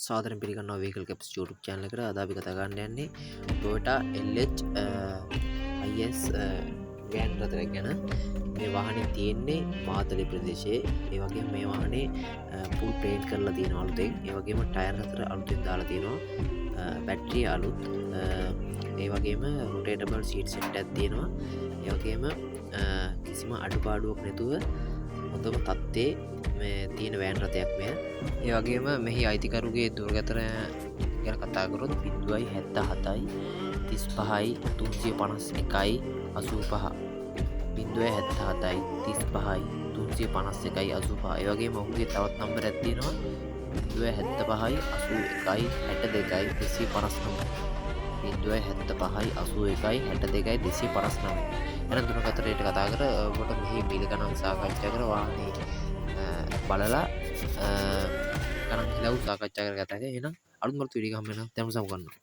සාදරයෙන් පිළිගන්නවා Vehicle Caps YouTube channel එකට. අද අපි කතා කරන්න යන්නේ Toyota LH IS van රථයක් ගැන. මේ වාහනේ තියෙන්නේ මාතලේ ප්‍රදේශයේ. ඒ වගේම මේ වාහනේ ෆුල් පේන්ට් කරලා තියෙනවා අලුතෙන්. ඒ වගේම ටයර් හතර අලුතෙන් දාලා තියෙනවා. බැටරිය අලුත්. ඒ වගේම රොටේටබල් සීට් සෙට් එකක් තියෙනවා. ඒ වගේම කිසිම අඩුපාඩුවක් නැතුව හොඳම තත්ත්වයේ මේ තියෙන වෑන් රථයක් මෙය. ඒ වගේම මෙහි අයිතිකරුගේ දුරකථන ගැන කතා කරොත් 077යි 35යි 351යි 85, 077යි 35යි 351යි 85. ඒ වගේම ඔහුගේ තවත් නම්බරයක් තියෙනවා, 075යි 81යි 62යි 259, 075යි 81යි 62යි 259. එන දුරකථනයට කතා කර ඔබට මෙහි මිල ගණන් සාකච්ඡා කර, වාහනේ බලලා ගණන් හිලව් සාකච්ඡා කරගත හැකියි. එහෙනම් අලුත්ම වීඩියෝ එකක් හම්බ වෙනවා. දැන් සමු ගන්නවා.